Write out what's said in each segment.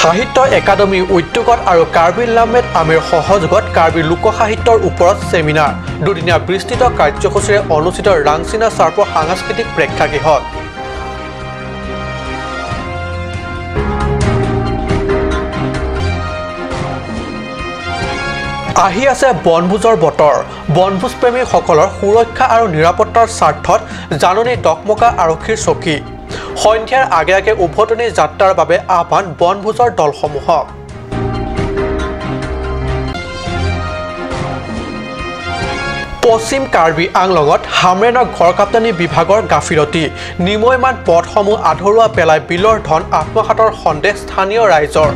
সাহিত্য একাডেমী উদ্যোগত আৰু কাৰ্বি লামেট আমিৰ সহযোগত কাৰ্বি লোকসাহিত্যৰ ওপৰত চেমিনাৰ দুদিনীয়া বিস্তৃত কাৰ্যসূচীৰে অনুষ্ঠিত ৰাংচিনা চাৰ্প সাংস্কৃতিক প্ৰেক্ষাগৃহত। আহি আছে বনভোজৰ বতৰ। বনভোজপ্ৰেমীসকলৰ সুৰক্ষা আৰু নিৰাপত্তাৰ স্বাৰ্থত জাননী ডকমকা আৰক্ষীৰ চকী। সন্ধিয়াৰ আগে আগে উভতনি যাত্ৰাৰ বাবে আহ্বান বনভোজৰ দলসমূহক। পশ্চিম কাৰ্বি আংলঙত হামৰেনৰ গড়কাপ্তানি বিভাগৰ গাফিলতি। নিময়মান পথসমূহ আধৰুৱা পেলাই বিলৰ ধন আত্মসাতৰ সন্দেহ স্থানীয় ৰাইজৰ।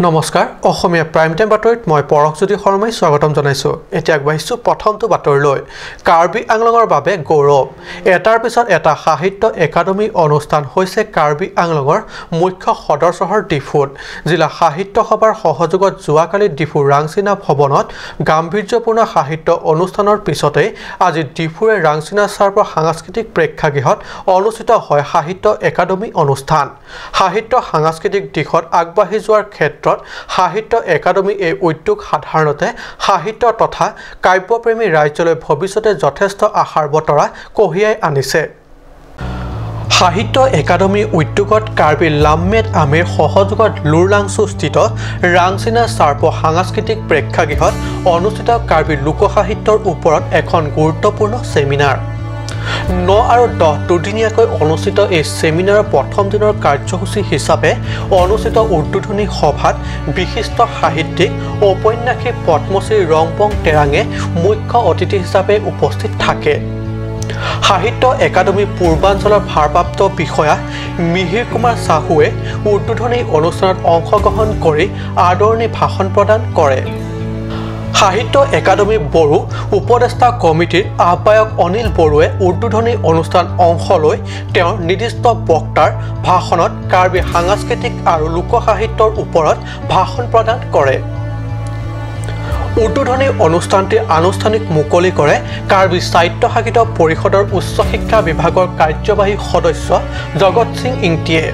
নমস্কাৰ, অসমীয়া প্ৰাইম টাইম বাতৰিত মই পৰশজ্যোতি শৰ্মাই স্বাগতম জনাইছোঁ। এতিয়া আগবাঢ়িছোঁ প্ৰথমটো বাতৰিলৈ। কাৰ্বি আংলঙৰ বাবে গৌৰৱ। এটাৰ পিছত এটা সাহিত্য একাডেমী অনুষ্ঠান হৈছে কাৰ্বি আংলঙৰ মুখ্য সদৰ চহৰ ডিফুত। জিলা সাহিত্য সভাৰ সহযোগত যোৱাকালি ডিফু ৰাংচিনা ভৱনত গাম্ভীৰ্যপূৰ্ণ সাহিত্য অনুষ্ঠানৰ পিছতেই আজি ডিফুৰে ৰাংচিনা চাৰ্প সাংস্কৃতিক প্ৰেক্ষাগৃহত অনুষ্ঠিত হয় সাহিত্য একাডেমী অনুষ্ঠান। সাহিত্য সাংস্কৃতিক দিশত আগবাঢ়ি যোৱাৰ ক্ষেত্ৰত সাহিত্য একাডেমী এই উদ্যোগ সাধাৰণতে সাহিত্য তথা কাব্যপ্ৰেমী ৰাজ্যলৈ ভৱিষ্যতে যথেষ্ট আশাৰ বতৰা কঢ়িয়াই আনিছে। সাহিত্য একাডেমী উদ্যোগত কাৰ্বি লামমেট আমিৰ সহযোগত লুৰলাংচুস্থিত ৰাংচিনা চাৰ্প সাংস্কৃতিক প্ৰেক্ষাগৃহত অনুষ্ঠিত কাৰ্বি লোকসাহিত্যৰ ওপৰত এখন গুৰুত্বপূৰ্ণ চেমিনাৰ। 9 আৰু 10 দুদিনীয়াকৈ অনুষ্ঠিত এই চেমিনাৰৰ প্ৰথম দিনৰ কাৰ্যসূচী হিচাপে অনুষ্ঠিত উদ্বোধনী সভাত বিশিষ্ট সাহিত্যিক ঔপন্যাসিক পদ্মশ্ৰী ৰংপং টেৰাঙে মুখ্য অতিথি হিচাপে উপস্থিত থাকে। সাহিত্য একাডেমী পূৰ্বাঞ্চলৰ ভাৰপ্ৰাপ্ত বিষয়া মিহিৰ কুমাৰ চাহুৱে উদ্বোধনী অনুষ্ঠানত অংশগ্ৰহণ কৰি আদৰণি ভাষণ প্ৰদান কৰে। সাহিত্য একাডেমী বড়ো উপদেষ্টা কমিটিৰ আহ্বায়ক অনিল বড়োৱে উদ্বোধনী অনুষ্ঠান অংশ লৈ তেওঁৰ নিৰ্দিষ্ট বক্তাৰ ভাষণত কাৰ্বি সাংস্কৃতিক আৰু লোকসাহিত্যৰ ওপৰত ভাষণ প্ৰদান কৰে। উদ্বোধনী অনুষ্ঠানটি আনুষ্ঠানিক মুকলি কৰে কাৰ্বি স্বায়ত্তশাসিত পৰিষদৰ উচ্চ শিক্ষা বিভাগৰ কাৰ্যবাহী সদস্য জগত Singh ইংটিয়ে।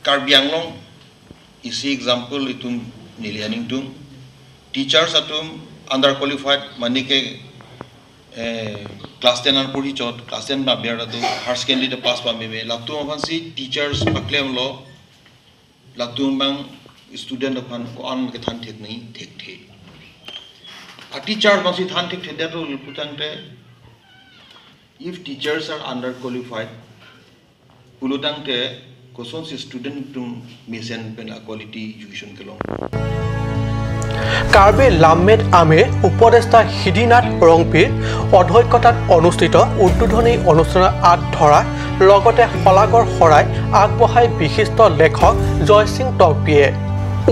Karbi Anglong isi example itum nilianing tum teachers atum under qualified manike class 10 an puri chot class 10 ba biar tu higher secondary te pass pa meme latum fancy teachers paklem lo latum bang student aphan ko an ke than thek nahi thek the a teacher bang si than thek the da to putang te if teachers are under qualified ulutang te questions student to mission pen quality education ke long। Karbi Lammet Amir উপদেষ্টা হিদিনাথ ৰংপিৰ অধ্যক্ষতাত অনুষ্ঠিত উদ্বোধনী অনুষ্ঠানৰ আঁত ধৰা লগতে শলাগৰ শৰাই আগবঢ়াই বিশিষ্ট লেখক জয়সিং টকবিয়ে।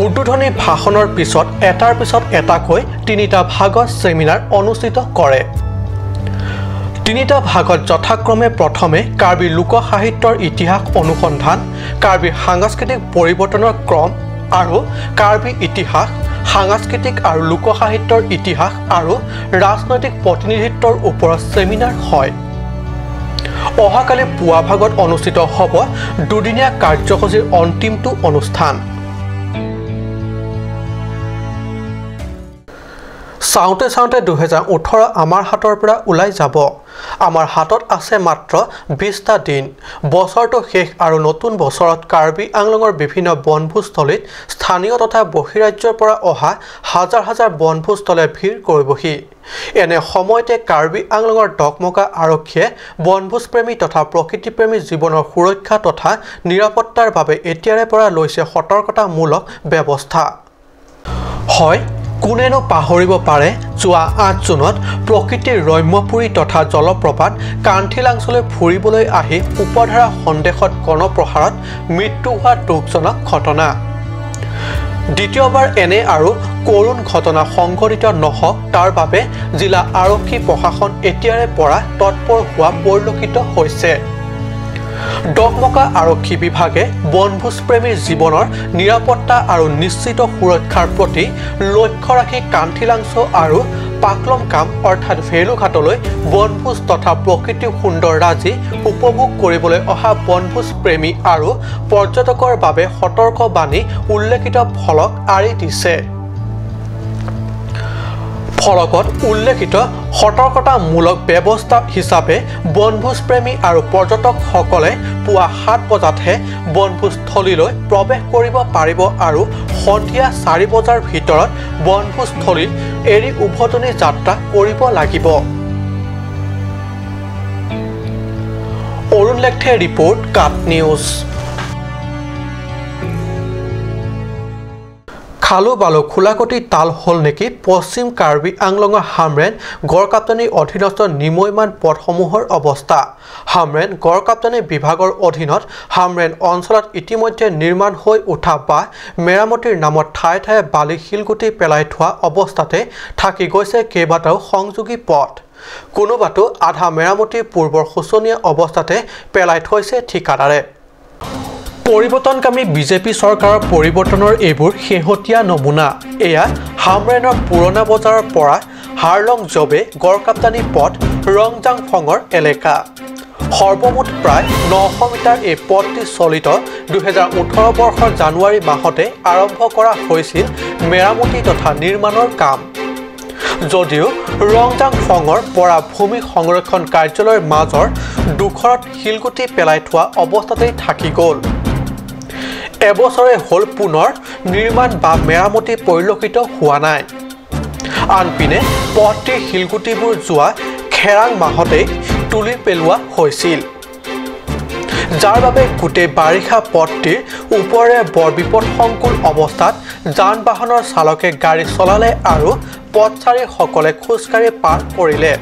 উদ্বোধনী ভাষণৰ পিছত এটাৰ পিছত এটাকৈ তিনিটা ভাগত চেমিনাৰ অনুষ্ঠিত কৰে। তিনিটা ভাগত যথাক্ৰমে প্ৰথমে কাৰ্বি লোকসাহিত্যৰ ইতিহাস অনুসন্ধান, কাৰ্বি সাংস্কৃতিক পৰিৱৰ্তনৰ ক্ৰম আৰু কাৰ্বি ইতিহাস, সাংস্কৃতিক আৰু লোকসাহিত্যৰ ইতিহাস আৰু ৰাজনৈতিক প্ৰতিনিধিত্বৰ ওপৰত চেমিনাৰ হয়। অহাকালি পুৱা ভাগত অনুষ্ঠিত হ'ব দুদিনীয়া কাৰ্যসূচীৰ অন্তিমটো অনুষ্ঠান। চাওঁতে চাওঁতে 2018 আমাৰ হাতৰ পৰা ওলাই যাব। আমাৰ হাতত আছে মাত্ৰ 20টা দিন। বছৰটো শেষ আৰু নতুন বছৰত কাৰ্বি আংলঙৰ বিভিন্ন বনভোজস্থলীত স্থানীয় তথা বহিৰাজ্যৰ পৰা অহা হাজাৰ হাজাৰ বনভোজস্থলে ভিৰ কৰিবহি। এনে সময়তে কাৰ্বি আংলঙৰ ডকমকা আৰক্ষীয়ে বনভোজপ্ৰেমী তথা প্ৰকৃতিপ্ৰেমী জীৱনৰ সুৰক্ষা তথা নিৰাপত্তাৰ বাবে এতিয়াৰে পৰা লৈছে সতৰ্কতামূলক ব্যৱস্থা। হয়, কোনেনো পাহৰিব পাৰে যোৱা 8 জুনত প্ৰকৃতিৰ ৰম্যপুৰী তথা জলপ্ৰপাত কান্থিলাংচলৈ ফুৰিবলৈ আহি উপধাৰা সন্দেহত গণপ্ৰহাৰত মৃত্যু হোৱা দুখজনক ঘটনা। দ্বিতীয়বাৰ এনে আৰু কৰুণ ঘটনা সংঘটিত নহওক তাৰ বাবে জিলা আৰক্ষী প্ৰশাসন এতিয়াৰে পৰা তৎপৰ হোৱা পৰিলক্ষিত হৈছে। ডকমকা আৰক্ষী বিভাগে বনভোজপ্ৰেমীৰ জীৱনৰ নিৰাপত্তা আৰু নিশ্চিত সুৰক্ষাৰ প্ৰতি লক্ষ্য ৰাখি কান্থিলাংছ আৰু পাকলমকাম অৰ্থাৎ ভেলুঘাটলৈ বনভোজ তথা প্ৰকৃতিৰ সুন্দৰ ৰাজি উপভোগ কৰিবলৈ অহা বনভোজপ্ৰেমী আৰু পৰ্যটকৰ বাবে সতৰ্কবাণী উল্লেখিত ফলক আঁৰি দিছে। ফলকত উল্লেখিত সতৰ্কতামূলক ব্যৱস্থা হিচাপে বনভোজপ্ৰেমী আৰু পৰ্যটকসকলে পুৱা 7 বজাতহে বনভোজস্থলীলৈ প্ৰৱেশ কৰিব পাৰিব আৰু সন্ধিয়া 4 বজাৰ ভিতৰত বনভোজস্থলী এৰি উভতনি যাত্ৰা কৰিব লাগিব। অৰুণ লেখথে ৰিপৰ্ট, কাট নিউজ। খালো বালো খোলাকটি তাল হ'ল নেকি পশ্চিম কাৰ্বি আংলঙৰ হামৰেন গড়কাপ্তানীৰ অধীনস্থ নিময়মান পথসমূহৰ অৱস্থা। হামৰেন গড়কাপ্তানী বিভাগৰ অধীনত হামৰেন অঞ্চলত ইতিমধ্যে নিৰ্মাণ হৈ উঠা বা মেৰামতিৰ নামত ঠায়ে ঠায়ে বালি শিলগুটি পেলাই থোৱা অৱস্থাতে থাকি গৈছে কেইবাটাও সংযোগী পথ। কোনোবাটো আধা মেৰামতিৰ পূৰ্বৰ শোচনীয় অৱস্থাতে পেলাই থৈছে ঠিকাদাৰে। পৰিৱৰ্তনকামী বিজেপি চৰকাৰৰ পৰিৱৰ্তনৰ এইবোৰ শেহতীয়া নমুনা। এয়া হামৰেনৰ পুৰণা বজাৰৰ পৰা হাৰলং জবে গড়কাপ্তানী পথ ৰংজাংফঙৰ এলেকা। সৰ্বমুঠ প্ৰায় 900 মিটাৰ এই পথটি চলিত 2018 বৰ্ষৰ জানুৱাৰী মাহতে আৰম্ভ কৰা হৈছিল মেৰামতি তথা নিৰ্মাণৰ কাম। যদিও ৰংজাংফঙৰ পৰা ভূমি সংৰক্ষণ কাৰ্যালয়ৰ মাজৰ দুখৰত শিলগুটি পেলাই থোৱা অৱস্থাতেই থাকি গ'ল। এবছৰে হ'ল পুনৰ নিৰ্মাণ বা মেৰামতি পৰিলক্ষিত হোৱা নাই। আনপিনে পথটিৰ শিলগুটিবোৰ যোৱা খেৰাং মাহতেই তুলি পেলোৱা হৈছিল, যাৰ বাবে গোটেই বাৰিষা পথটিৰ ওপৰেৰে বৰ বিপদসংকুল অৱস্থাত যান বাহনৰ চালকে গাড়ী চলালে আৰু পথচাৰীসকলে খোজকাঢ়ি পাৰ কৰিলে।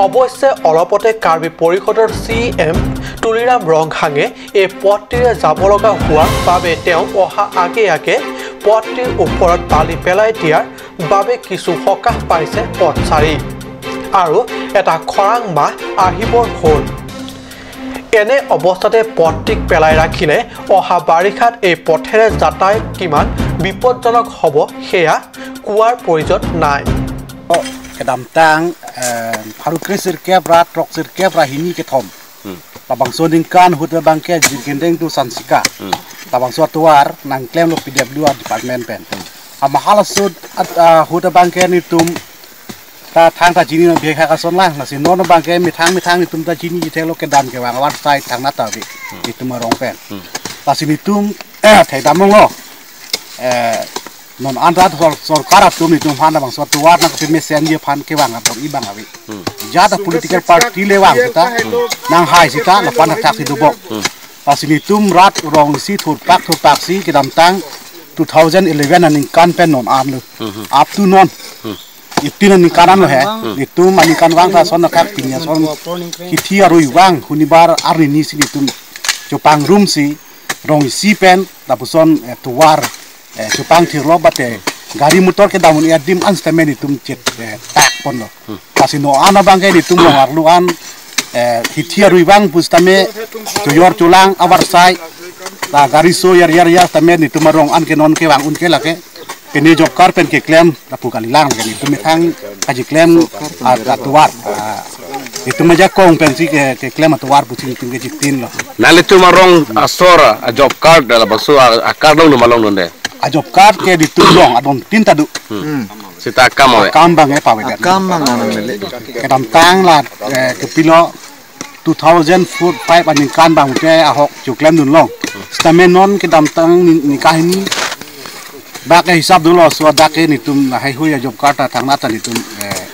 অৱশ্যে অলপতে কাৰ্বি পৰিষদৰ CM Tuliram ৰংহাঙে এই পথটিৰে যাব লগা হোৱাৰ বাবে তেওঁ অহা আগে আগে পথটিৰ ওপৰত বালি পেলাই দিয়াৰ বাবে কিছু সকাহ পাইছে পথচাৰী। আৰু এটা খৰাং মাহ আহিবৰ হ'ল। এনে অৱস্থাতে পথটিক পেলাই ৰাখিলে অহা বাৰিষাত এই পথেৰে যাতায়াত কিমান বিপদজনক হ'ব সেয়া কোৱাৰ প্ৰয়োজন নাই। Kedamtang haru krisir ke bra trok sir ke bra hini ke thom tabang so ding kan hut bang ke jirkendeng tu sansika tabang so tuar nang klem lo PW department pen ama hala sud hut bang ke ni tum ta thang ta jini no be kha ka son la na sin no bang ke mi thang ni tum ta jini ji the lo ke dam ke wang war sai thang na ta bi ni tum rong pen ta sin ni tum thai dam lo non andrat sarkar tum ni tum phana bang so tuar na ke mesen ye phan ke wang abong i bang abi jada political party le wang ta nang hai sita la pan tak si dubok pasini tum rat rong si thur pak si ke dam tang 2011 aning kan pen non an lu up to non itin aning kanan lo he ni tum aning kan wang ta son na kak pinya son kithi aru wang hunibar arni ni si ni tum chopang room si rong si pen ta puson tuar Chupang thirlo bate gari motor ke damun ya dim an stamen itum chet tak pon lo kasino ana bangke itum long arluan hithia ruibang pustame tuyor tulang awar sai la gari so yar yar yar tamen itum rong an ke non ke wang un ke lake kene job kar pen ke claim la pukalilang ke itum thang kaji claim atuar itum aja kong pen si ke claim atuar pucing itum ke jitin lo nale tum rong asora a job card la basu a card long malong nonde a job card ke ditulong adon tin tadu sita kam awe kam bang e pawe kam bang le ke dam tang la ke pilo 2005 aning kan bang te ahok juklem dun long stamen non ke dam tang ni kahini ba ke hisab dun lo so da ke ni tum hai hui a job card ta thang na ta ni tum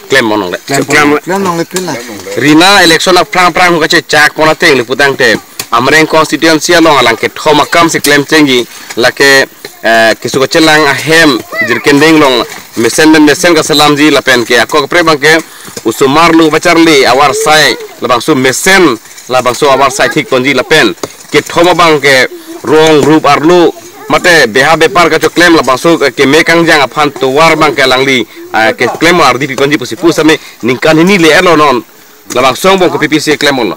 claim monong le claim nong le pin la rina election la prang prang ko che chak pona teng le putang te amreng constituency along alang ke thoma kam se claim chengi la ke kisu ko chelang ahem jirkendeng long mesen mesen ka salam ji la pen ke akok pre bang ke usumar lu bacharli awar sai la bang su mesen la bang su awar sai thik konji la pen ke thoma bang ke rong rup arlu mate beha bepar ka cho claim la bang su ke mekang jang aphan to war bang ke langli ke claim ar di konji pusi pusame ningkan hini le elo non la bang song bong ko PPC claim on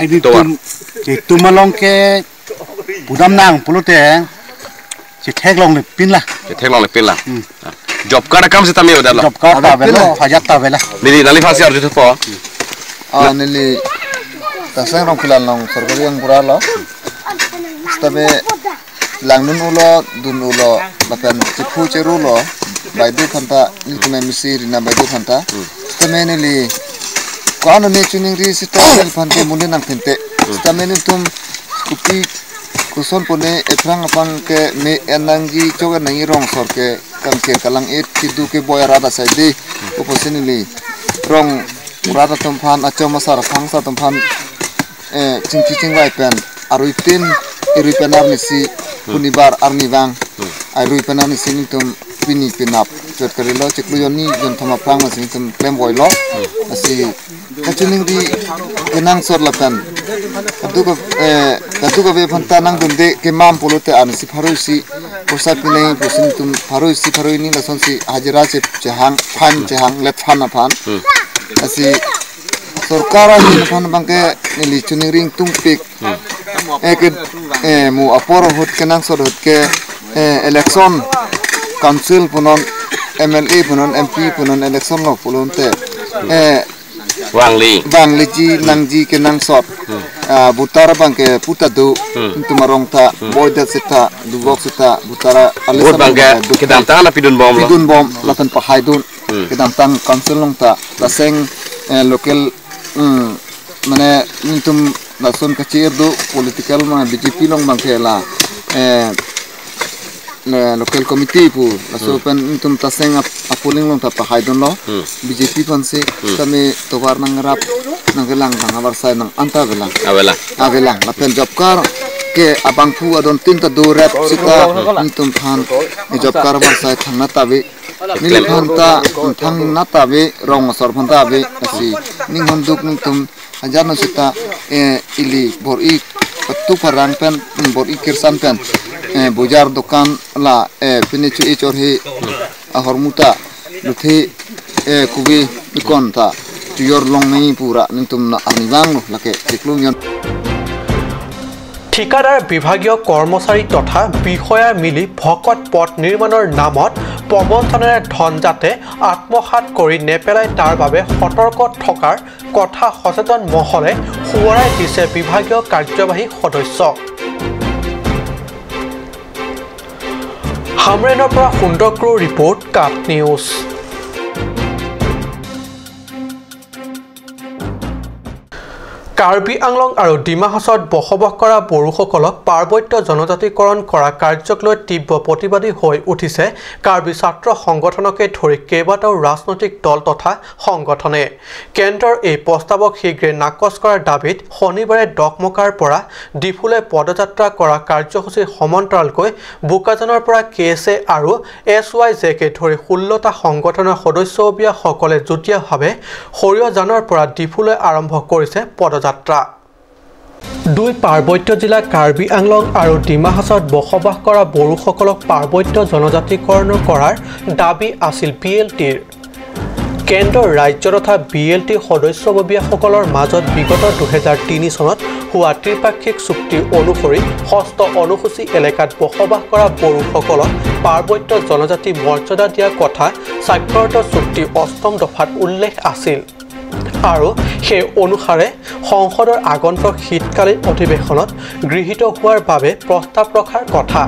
ai di tum Che tumalong ke pudam nang pulute che thek long le pin la che thek long le pin la job card kam se tami odala job card ta velo hajar ta vela nili nali fasi ar jutu po a nili tasang rong khilal long sarkari ang pura lo tabe langnun ulo dun ulo lapen chipu cheru lo baidu khanta nilkume misi rina baidu khanta tabe nili kono ne chuning ri sita phante mule nang thente tabe ni tum kupi kuson pone eprang apang ke me enangi choga nangi rong sor ke kangke kalang et kidu ke boya rada saidi uposinili rong rada tumphan achoma sar phangsa tumphan chingchi chingwai pen aruitin iruipen arnisi punibar arni bang aruipen arnisi tum pini pinap chot karilo chiklu yoni jon thama prang masing tum klem boilo asi kachuning di kenang sor lapan kadu ka be phanta nang dum de ke mam polote ansi pharuisi posa pinai posin tum pharuisi pharuini lason si hajira che chehang phan chehang let phan phan asi sarkar ni phan bangke nili chuning ring tung pik ek mu apor hot kenang sor hot ke election council punon MLA punon MP punon election lo pulon te wangli bangli ji nangji ke nang sot butara bangke puta du tumarong ta boida sita dubok sita butara alisa bangke kedam tang la pidun bom pidun bom latan pahai dun kedam tang council long ta laseng local mane tum lason kachir du political ma BJP long bangke la local committee pu laso pen tum taseng apoling long ta pahai don lo BJP pon se tame tobar nang rap nang gelang nang abar sai nang anta bela abela abela la pen job kar ke abang phu adon tin ta do rap sita tum phan job kar bar sai thangna tabe nil phan ta thang na tabe rong sor phan ta be asi ning hon duk ning tum hajar no sita ili bor i tu parang pen bor i kirsan pen bojar dokan la pinichu e chorhi hormuta luthe kubi ikon ta tuyor long nei pura ning tum na anibang lake tiklung yon ঠিকাদাৰ বিভাগীয় কৰ্মচাৰী তথা বিষয়া মিলি ভকত পথ নিৰ্মাণৰ নামত প্ৰবঞ্চনাৰে ধন যাতে আত্মসাত কৰি নেপেলায় তাৰ বাবে সতৰ্ক থকাৰ কথা সচেতন মহলে সোঁৱৰাই দিছে বিভাগীয় কাৰ্যবাহী সদস্যক। হামৰেনৰ পৰা সুন্দৰ crew report, cup news. Karbi Anglong আৰু ডিমা হাছাওত বসবাস কৰা বড়োসকলক পাৰ্বত্য জনজাতিকৰণ কৰা কাৰ্যক লৈ তীব্ৰ প্ৰতিবাদী হৈ উঠিছে কাৰ্বি ছাত্ৰ সংগঠনকে ধৰি কেইবাটাও ৰাজনৈতিক দল তথা সংগঠনে। কেন্দ্ৰৰ এই প্ৰস্তাৱক শীঘ্ৰে নাকচ কৰাৰ দাবীত শনিবাৰে ডকমকাৰ পৰা ডিফুলৈ পদযাত্ৰা কৰা কাৰ্যসূচীৰ সমান্তৰালকৈ বোকাজানৰ পৰা কে এছ এ আৰু এছ ৱাই জেকে ধৰি ১৬টা সংগঠনৰ সদস্যবীয়াসকলে যুটীয়াভাৱে সৰিয়হজানৰ পৰা ডিফুলৈ আৰম্ভ কৰিছে পদযাত্ৰা। দুই পাৰ্বত্য জিলা কাৰ্বি আংলং আৰু ডিমা হাছাওত বসবাস কৰা বড়োসকলক পাৰ্বত্য জনজাতিকৰণ কৰাৰ দাবী আছিল বি এল টিৰ। কেন্দ্ৰ ৰাজ্য তথা বি এল টি সদস্যববীয়াসকলৰ মাজত বিগত ২০০৩ চনত হোৱা ত্ৰিপাক্ষিক চুক্তি অনুসৰি ষষ্ঠ অনুসূচী এলেকাত বসবাস কৰা বড়োসকলক পাৰ্বত্য জনজাতি মৰ্যাদা দিয়াৰ কথা স্বাক্ষৰিত চুক্তি অষ্টম দফাত উল্লেখ আছিল আৰু সেই অনুসাৰে সংসদৰ আগন্তুক শীতকালীন অধিৱেশনত গৃহীত হোৱাৰ বাবে প্ৰস্তাৱ ৰখাৰ কথা।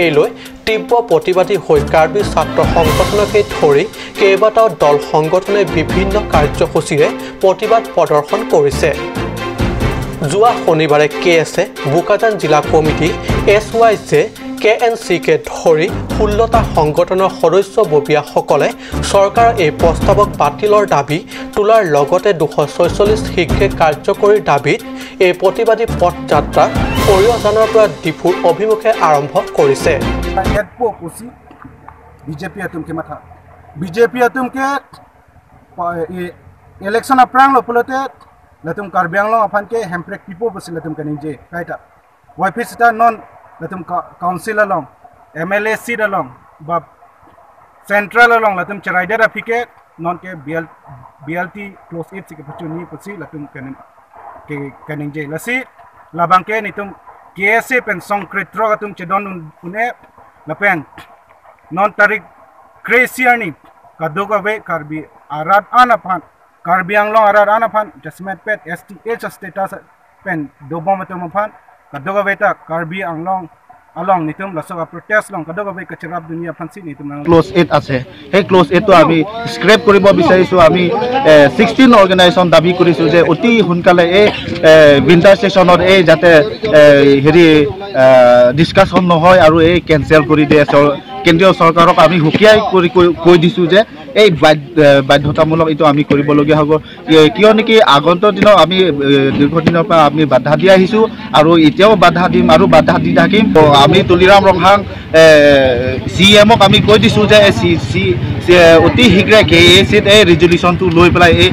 এই লৈ তীব্ৰ প্ৰতিবাদী হৈ কাৰ্বি ছাত্ৰ সংগঠনকে ধৰি কেইবাটাও দল সংগঠনে বিভিন্ন কাৰ্যসূচীৰে প্ৰতিবাদ প্ৰদৰ্শন কৰিছে। যোৱা শনিবাৰে কে এছ এ, বোকাজান জিলা committee, S Y J, K N চিকে ধৰি ১৬টা সংগঠনৰ সদস্যববীয়াসকলে চৰকাৰৰ এই প্ৰস্তাৱক বাতিলৰ দাবী তোলাৰ লগতে ২৪৬ শীঘ্ৰে কাৰ্যকৰীৰ দাবীত এই প্ৰতিবাদী পথযাত্ৰা সৰিয়হজানৰ পৰা ডিফুৰ অভিমুখে আৰম্ভ কৰিছে। Latum council along, MLA seat along, but central along latum charaida rafike non ke BLT close 8 ke pachu ni pusi latum kaning ke kaning je lasi labangke nitum KSA pen songkretro katum chedon une lapen non tarik crazier ni kadoga we Karbi arad anaphan Karbi Anglong arad anaphan jasmet pet STH status pen dobomatum phan kadoga we ta Karbi Anglong along nitum lasoga protest long kadoga we kacharab dunia phansi nitum close 8 আছে সেই close 8 তো আমি scrap কৰিব বিচাৰিছো। আমি 16 organisation দাবী কৰিছো যে অতি সোনকালে এই উইন্টাৰ ছেছনত এই যাতে হেৰি ডিছকাশ্যন নহয় আৰু এই কেনচেল কৰি দিয়ে। কেন্দ্ৰীয় চৰকাৰক আমি সুকীয়াই কৰি কৈ দিছোঁ যে এই বাধ্যতামূলক এইটো আমি কৰিবলগীয়া হ'ব, কিয় নেকি আগন্তুক দিনত আমি দীৰ্ঘদিনৰ পৰা আমি বাধা দি আহিছোঁ আৰু এতিয়াও বাধা দিম আৰু বাধা দি থাকিম। আমি তুলিৰাম ৰংহাং চি এমক আমি কৈ দিছোঁ যে অতি শীঘ্ৰে কে এ চিত এই ৰিজলিউশ্যনটো লৈ পেলাই এই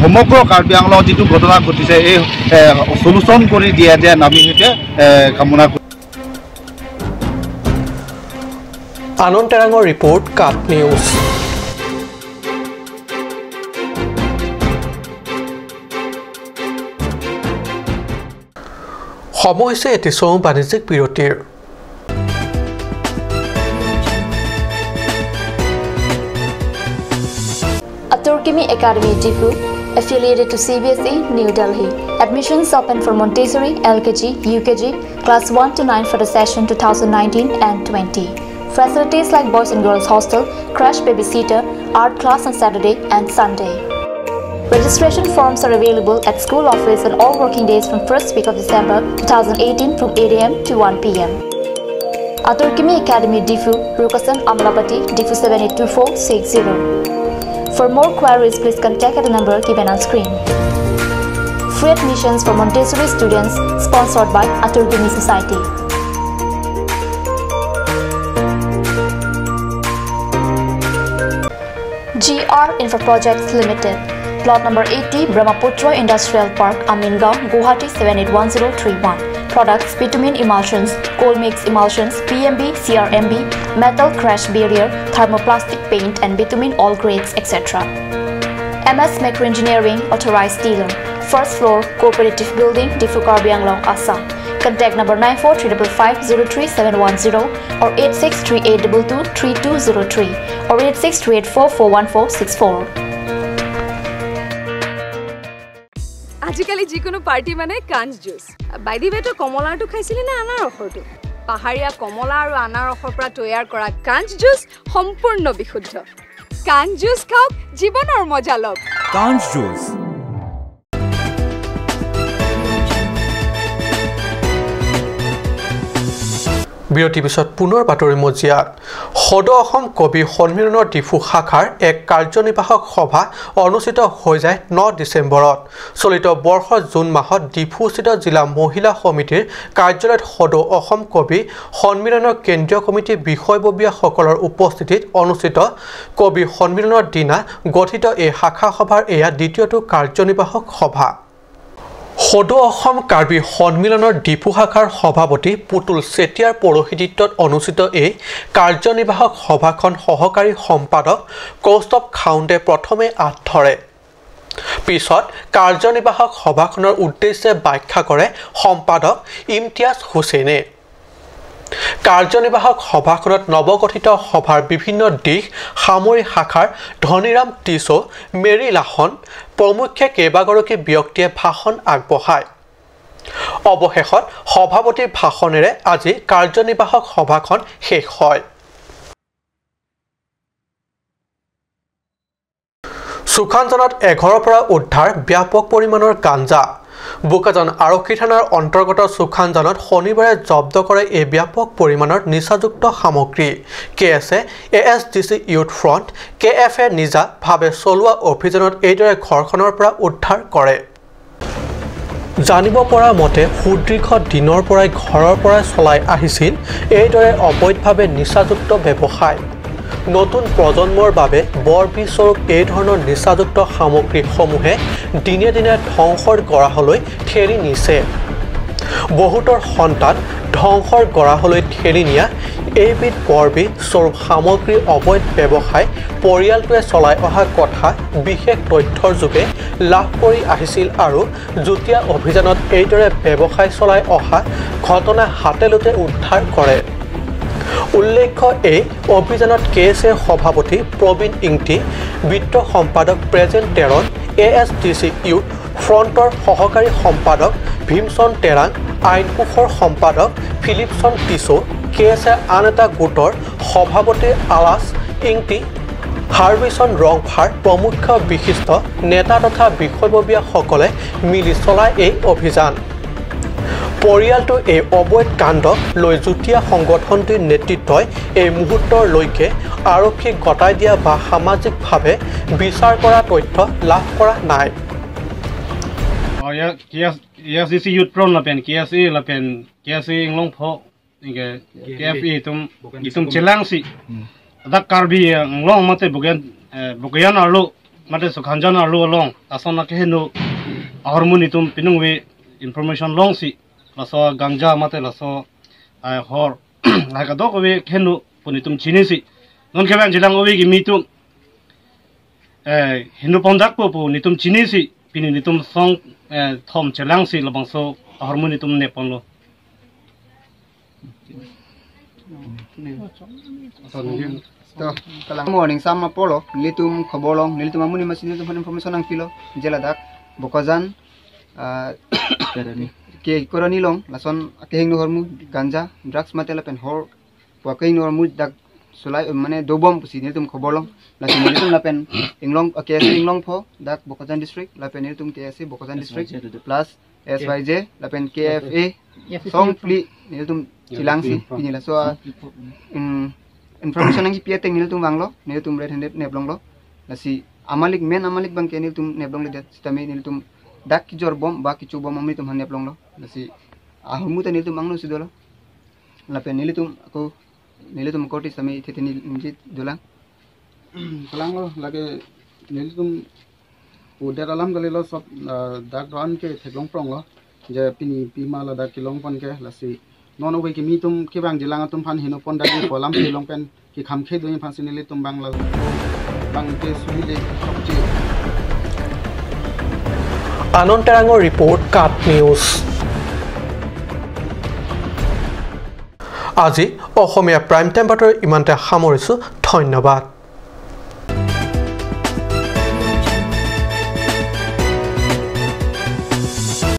সমগ্ৰ কাৰ্বি আংলঙত যিটো ঘটনা ঘটিছে এই চলুশ্যন কৰি দিয়া যেন আমি সেইটোৱে কামনা কৰোঁ। আনন্দ তেৰাঙৰ ৰিপৰ্ট, কাট নিউজ। সময় হৈছে এটি চমু বাণিজ্যিক বিৰতিৰ। Aturkimi Academy Diphu, affiliated to CBSE, New Delhi. Admissions open for Montessori, LKG, UKG, class 1 to 9 for the session 2019 and 20. Facilities like boys and girls hostel, crash babysitter, art class on Saturday and Sunday. Registration forms are available at school office on all working days from first week of December 2018 from 8 a.m. to 1 p.m. Aturkimi Academy Diphu, Rukasan, Amlapati, Diphu 782460. For more queries, please contact at the number given on screen. Free admissions for Montessori students sponsored by Aturkimi Society. GR Infra Projects Limited, Plot number 80, Brahmaputra Industrial Park, Amingaon, Guwahati 781031. Products: bitumen emulsions, coal mix emulsions, PMB, CRMB, metal crash barrier, thermoplastic paint and bitumen all grades, etc. MS Macro Engineering, authorized dealer. First floor, Cooperative Building, Diphu Karbi Anglong, Assam. Contact number 9435503710 or 8638223203 or 8638441464. আজিকালি যিকোনো party মানে কাঞ্চ juice. By the ৱে, তই কমলাৰটো খাইছিলি নে আনাৰসৰটো? পাহাৰীয়া কমলা আৰু আনাৰসৰ পৰা তৈয়াৰ কৰা কাঞ্চ জুচ সম্পূৰ্ণ বিশুদ্ধ। কাঞ্চ জুচ খাওক, জীৱনৰ মজা লওক। কাঞ্চ জুচ। বিৰতিৰ পিছত পুনৰ বাতৰি মজিয়াত। সদৌ অসম কবি সন্মিলনৰ ডিফু শাখাৰ এক কাৰ্যনিৰ্বাহক সভা অনুষ্ঠিত হৈ যায় 9 ডিচেম্বৰত। চলিত বৰ্ষৰ জুন মাহত ডিফুস্থিত জিলা মহিলা সমিতিৰ কাৰ্যালয়ত সদৌ অসম কবি সন্মিলনৰ কেন্দ্ৰীয় কমিটিৰ বিষয়ববীয়াসকলৰ উপস্থিতিত অনুষ্ঠিত কবি সন্মিলনৰ দিনা গঠিত এই শাখা সভাৰ এয়া দ্বিতীয়টো কাৰ্যনিৰ্বাহক সভা। সদৌ অসম কাৰ্বি সন্মিলনৰ ডিফু শাখাৰ সভাপতি পুতুল চেতিয়াৰ পৌৰোহিত্যত অনুষ্ঠিত এই কাৰ্যনিৰ্বাহক সভাখন সহকাৰী সম্পাদক কৌস্তভ খাউণ্ডে প্ৰথমে আঁত ধৰে। পিছত কাৰ্যনিৰ্বাহক সভাখনৰ উদ্দেশ্যে ব্যাখ্যা কৰে সম্পাদক ইমতিয়াজ হুছেইনে। কাৰ্যনিৰ্বাহক সভাখনত নৱগঠিত সভাৰ বিভিন্ন দিশ সামৰি শাখাৰ ধনীৰাম টিছো, মেৰী লাহন প্ৰমুখ্যে কেইবাগৰাকী ব্যক্তিয়ে ভাষণ আগবঢ়ায়। অৱশেষত সভাপতিৰ ভাষণেৰে আজি কাৰ্যনিৰ্বাহক সভাখন শেষ হয়। সুখানজনত এঘৰৰ পৰা উদ্ধাৰ ব্যাপক পৰিমাণৰ গাঞ্জা। বোকাজান আৰক্ষী থানাৰ অন্তৰ্গত সুখানজানত শনিবাৰে জব্দ কৰে এই ব্যাপক পৰিমাণৰ নিচাযুক্ত সামগ্ৰী। K S A, A S D C youth front, K F A নিজাভাৱে চলোৱা অভিযানত এইদৰে ঘৰখনৰ পৰা উদ্ধাৰ কৰে। জানিব পৰা মতে সুদীৰ্ঘ দিনৰ পৰাই ঘৰৰ পৰাই চলাই আহিছিল এইদৰে অবৈধভাৱে নিচাযুক্ত ব্যৱসায়। নতুন প্ৰজন্মৰ বাবে বৰবিস্বৰূপ এই ধৰণৰ নিচাযুক্ত সামগ্ৰীসমূহে দিনে দিনে ধ্বংসৰ গৰাহলৈ ঠেলি নিছে। বহুতৰ সন্তান ধ্বংসৰ গৰাহলৈ ঠেলি নিয়া এইবিধ বৰবিহ স্বৰূপ সামগ্ৰীৰ অবৈধ ব্যৱসায় পৰিয়ালটোৱে চলাই অহা কথা বিশেষ তথ্যৰ যোগে লাভ কৰি আহিছিল আৰু যুটীয়া অভিযানত এইদৰে ব্যৱসায় চলাই অহা ঘটনা হাতেলোটে উদ্ধাৰ কৰে। উল্লেখ্য এই অভিযানত কে এছ এৰ সভাপতি প্ৰবীণ ইংটি, বিত্ত সম্পাদক Prejen Teron, A S D C youth ফ্ৰণ্টৰ সহকাৰী সম্পাদক ভীমচন টেৰাং, আইন কোষৰ সম্পাদক ফিলিপছন টিছো, কে এছ এৰ আন এটা গোটৰ সভাপতি আলাছ ইংটি, হাৰ্বিছন ৰংফাৰ প্ৰমুখ বিশিষ্ট নেতা তথা বিষয়ববীয়াসকলে মিলি চলায় এই অভিযান। পৰিয়ালটো এই অবৈধ কাণ্ডক লৈ যুটীয়া সংগঠনটোৰ নেতৃত্বই এই মুহূৰ্তলৈকে আৰক্ষীক গতাই দিয়া বা সামাজিকভাৱে বিচাৰ কৰা তথ্য লাভ কৰা নাই। KSDC youth front lapen KSA lapen KSA inglong pho inge KFE tum itum chelang si dak karbi inglong mate bugan bugan alu mate sukhanjan alu long asona ke henu hormone itum pinungwe information long si laso ganja mate laso hor la ka dok we henu punitum chini si non ke bang jilang owi gi mitum hindu pondak po nitum chini si pini nitum song thom chelang si labang so hormone tum ne pon lo to kalang morning sama polo nilitum khobolong nilitum amuni masini tum information ang filo jela dak bokajan ke koroni long lason akehing no hormu ganja drugs matela pen hor wakeing no hormu dak sulai mane dobom pusi nilitum khobolong lason nilitum lapen inglong KSC inglong pho dak Bokajan district lapen nilitum KSC Bokajan district plus SYJ lapen KFA song pli nilitum chilangsi pinila so information ang pia teng nilitum banglo nilitum red handed neblong lo lasi amalik men amalik bang ke nilitum neblong le sitame nilitum dak ki jor bom ba ki chu bom amri tum han neblong lo lasi ahmu ta nilitum angno sidolo lapen nilitum ako nilitum koti same thete nil dola kalang lo lage nilitum uder alam galilo sob dak ron ke theklong prong lo je pini pima la dak kilong pon ke lasi non owe ki mi tum ke bang jilang tum phan hino pon dak ki polam kilong pen ki kham khe doi phan sinili tum bang la bang ke suhile sokje Ananda টেৰাঙৰ report, cut news. আজি অসমীয়া prime time বাতৰি ইমানতে সামৰিছোঁ। ধন্যবাদ।